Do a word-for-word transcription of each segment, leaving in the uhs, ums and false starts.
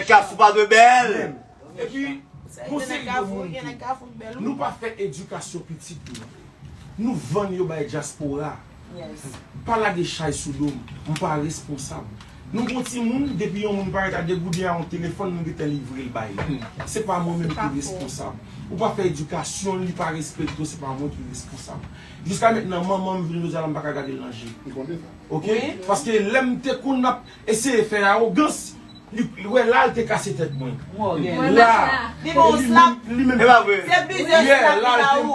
Kafou pa dwe bèl. Epi, gon seri de moun tou, nou pa fè edikasyon pitit nou. Nou vann yo bay dyaspora. Pa lage chay sou do m. M pa responsab. Nou gon timoun, depi yon moun parèt a degouden a yon telefòn, nou gentan livre l bay li. Se pa mwen menm ki responsab. Ou pa fè edikasyon l, li pa respekte w, se pa mwen ki responsab. Jiska mentnan, manman m vin jodi a la, m pa ka gade l nan je. Oke? Paske lè m te konn ap eseye fè awogans, li, li wè la, l te kase tèt mwen. La, li menm, li menm. Se plizyè slap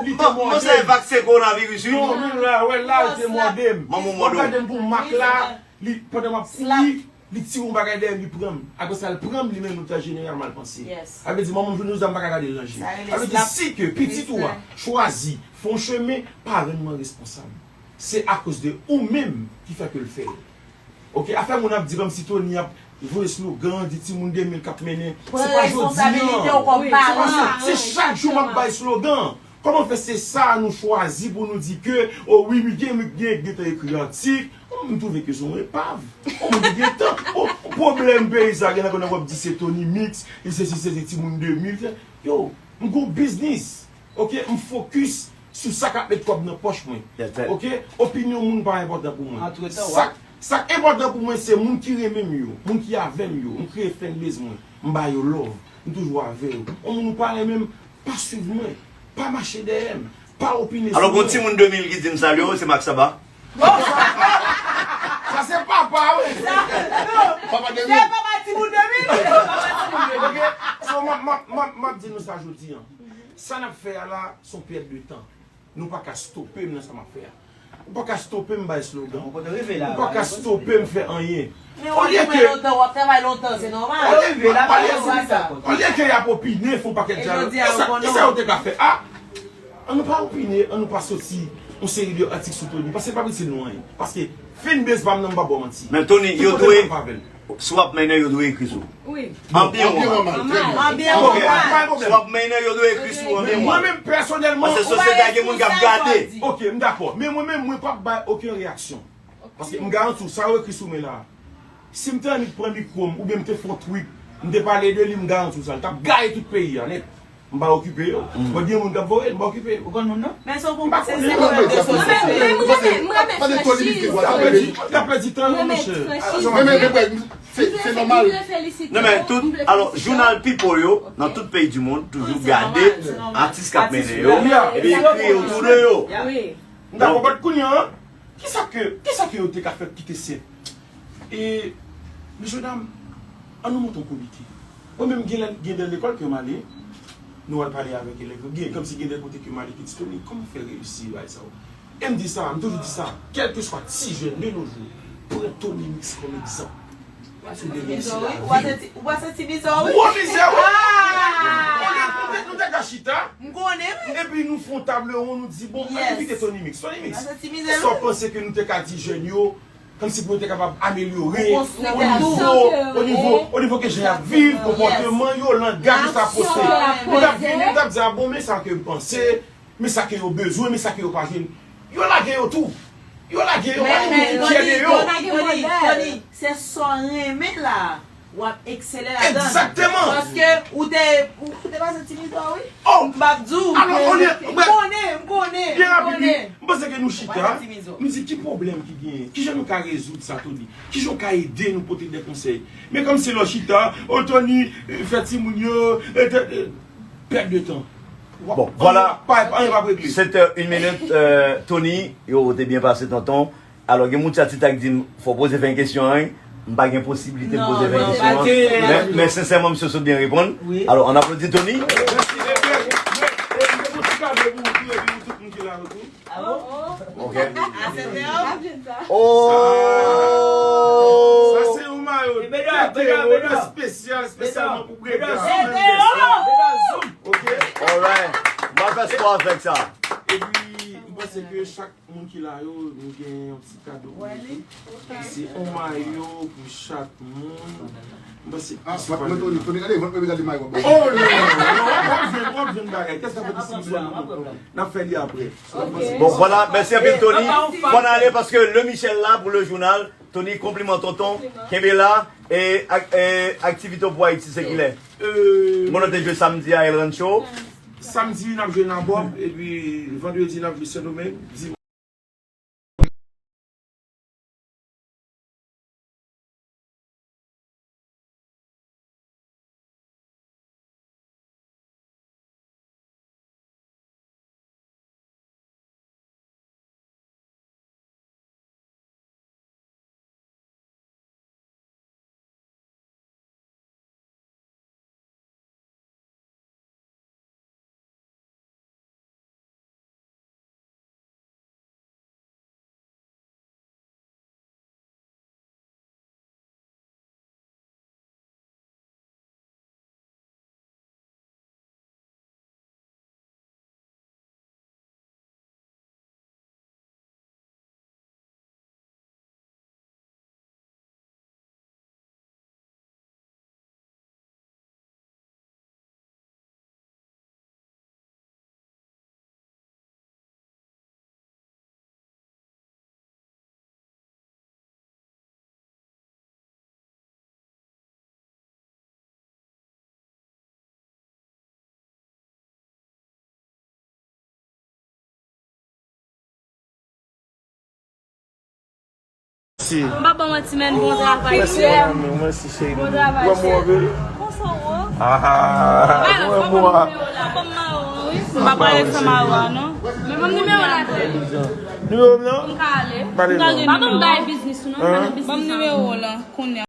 li ba ou. Bon, bon, se vaksen kowonaviris, wi. Non, men la, wè la, l te mòde m. Manman mòde w. Gade m pou mak la, li, pandan m ap kouri, li tire yon bagay dèyè m, li pran m. Apre sa, l pran m, li menm, l ta jeneral malpanse. Sa vle di, manman m jodi a, m pa ka gade l nan je. Sa vle di, si ke pitit ou a chwazi fè yon chemen, pa rann mwen responsab. Se akoz de ou menm ki fè ke l fè l. Oke, afè moun ap di kòmsi Tony ap voye slogan, di timoun de mil k ap mennen. Se pa jodi a. Se pa, se, se chak jou m ap bay slogan. Kòman fè se sa nou chwazi pou nou di ke, o wi, wi, gen, gen, gentan ekri atik. O, m twouve ke se yon epav. O, moun ki gentan. O, pwoblèm peyi sa, gen nan w ap di se Tony Mix, li se, se, se, se timoun de mil. Yo, m gon biznis. Oke, m fokis sou sa k ap met kòb nan pòch mwen. Oke, opinyon moun pa enpòtan pou mwen. Sa, sa k enpòtan pou mwen, se moun ki renmen m yo, moun ki avè m yo, m kreye fanbase mwen, m ba yo love, m toujou avè yo. Yon moun ou pa renmen m, pa swiv mwen, pa mache dèyè m, pa opine sou mwen. Alò, gon timoun de mil ki di m salye w, se Mak Saba. Sa se papa, wi. Papa de mil. Se papa timoun de mil. Oke, so, m ap, m ap, m ap, m ap di nou sa jodi a. Sa n ap fè a la, se yon pèt de tan. Nou pa ka stope m nan sa m ap fè a. Ou pa ka stope m bay slogan. Ou pa ka stope m fè anyen. Men w ap travay lontan, w ap travay lontan, se nòmal. Olye ke y ap opine, fè yon pakèt dyalòg. Kisa, kisa yo te ka fè? A, ann nou pa opine, ann nou pa soti yon seri de atik sou Tony, paske l pa itil nou anyen. Paske fanbase pa m nan, m pa ba w manti. Men Tony, yo dwe, si w ap mennen, yo dwe ekri sou ou. Wi. Anbyen w mal. Anbyen w mal. Si w ap mennen, yo dwe ekri sou ou anbyen w mal. Mwen menm pèsonèlman. Paske sosyete a gen moun k ap gade. Oke, m dakò. Men mwen menm, mwen p ap bay okenn reyaksyon. Paske m garanti w, sa yo ekri sou mwen la, si m te annik pran mikwo m, oubyen m te fè yon tweet, m te pale de li, m garanti w sa, l t ap gaye tout peyi a nèt. M pa okipe yo. Mwen gen moun k ap voye l, m pa okipe yo. Ou konn moun nan? Men se pou se se pwoblèm de sosyete. Mwen menm, mwen menm, mwen menm, Franchise. L ap pèdi tan, l ap pèdi tan, monchè. Mwen menm, se, se nòmal. Non, men tout, alò, jounal People yo, nan tout peyi di mond, toujou gade atis k ap mennen yo, epi ekri otou de yo. Wi. M dakò, but kounye a, kisa ke, kisa ke yo te ka fè ki te senp? E, mesye dam, ann nou monte yon komite. Mwen menm, gen lè, gen de lekòl ke m ale, nou al pale avèk elèv yo. Gen, kòmsi gen de kote ke m ale ki di, Tony, kòman fè reyisi bagay sa yo? E m di sa, m toujou di sa, kèlkeswa ti jèn de nos jours, pran Tony Mix kòm egzanp. Sou de reyisi lavi. Ou pa santi, ou pa santi mizè, wi? Gwo mizè, wi! Olye nou te, nou te ka chita. M konnen, wi. Epi nou fè yon tab won, nou di, bon, ann envite Tony Mix. Tony Mix, kisa w panse ke nou te ka di jèn yo, kòmsi pou yo te kapab amelyore o nivo, o nivo, o nivo ke jan y ap viv, konpòteman yo, langaj yo, sa poste. Nou t ap vini, nou t ap di, a bon, men sa ke m panse, men sa ke yo bezwen, men sa ke yo pa jwenn. Yo lage yo tou. Yo lage yo, pa gen moun ki enkyete yo. Tony, Tony, se sa w renmen la. W ap eksele ladan. Egzakteman. Paske ou te, ou, ou te pase ti mitan, wi. Oh! M p ap di w. Alò, olye, m konnen, m konnen, m konnen. Byen rapid, wi. M panse ke nou chita, nou di ki pwoblèm ki genyen, kijan nou ka rezoud sa, Tony? Kijan w ka ede nou pote de konsèy? Men kòmsi lè w chita, o Tony, eh, fè timoun yo, eh, te, eh, pèt de tan. Bon, vwala. Pa, pa, anyen p ap regle. Sèt è, yon minit, euh, Tony, yo, ou te byen pase, tonton. Alò, gen moun Tchatita ki di m, fò w poze ven kesyon an, wi. M pa gen posiblite m poze ven kesyon an. Men, men sensèman, misye sot byen reponn. Alò, ann aplodi Tony. Mèsi, mèsi, mèsi. E, e, e, e, ti kado pou ou tou, epi pou tout moun ki la yo tou. Ah bon? Ok. Ah, c'est vrai. Oh! Sa, sa se yon mayo de, de, de espesyal, espesyalman pou Brenda. Ok? Alright. M ap fè spò avèk sa. Epi, m panse ke chak moun ki la yo, nou gen yon ti kado pou yo tou. Se yon mayo pou chak moun. M panse. Ah, mwen, mwen, Tony, Tony, gade, mwen, mwen, gade mayo. Oh, non, non, non, w ap jwenn, w ap jwenn bagay. Kès ka fè distribisyon nan? N ap fè li apre. Bon, vwala, mèsi anpil, Tony. Fò n ale paske Le Michel la pou le jounal. Tony, konpliman, tonton. Kenbe la. E ak- e, aktivite w pou Ayiti se kilè? Mwen te jwe samdi a El Rancho. Samdi, n ap jwe nan Bòb, epi vandredi, n ap jwe Sendomeng. Si. M pa ban manti, men bon travay, frè. Mèsi, mon amour. Mèsi, cheri. Bon travay, cheri. Kòman w ye? Bonsoir. Ah, mwen bon. M pa pale san mawon, wi. M pa pale san mawon, non. Men ban m nimewo w la, frè. Nimewo m nan? M ka ale. Pale non. Pa ban m bay biznis ou, non. Ban m nimewo w la, kounye a.